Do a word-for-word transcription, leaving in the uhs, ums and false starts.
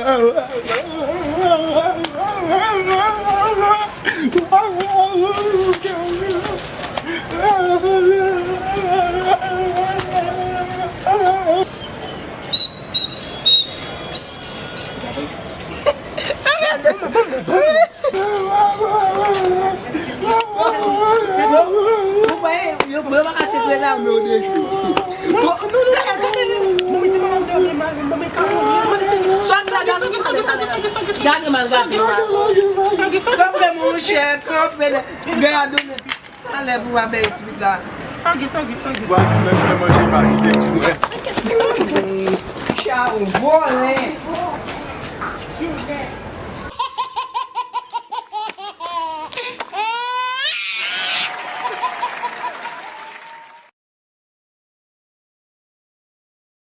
Yo pa ka tire lame yo de jou. Sòt la, gade, gade, gade, gade. Kanpe, monchè, kanpe. Gade, gade. Talè pou w ap bèy ti vit la. Sa gen, sa gen, sa gen. Vwazen nan fè manje pa kite pou mwen. Chawon vòlè.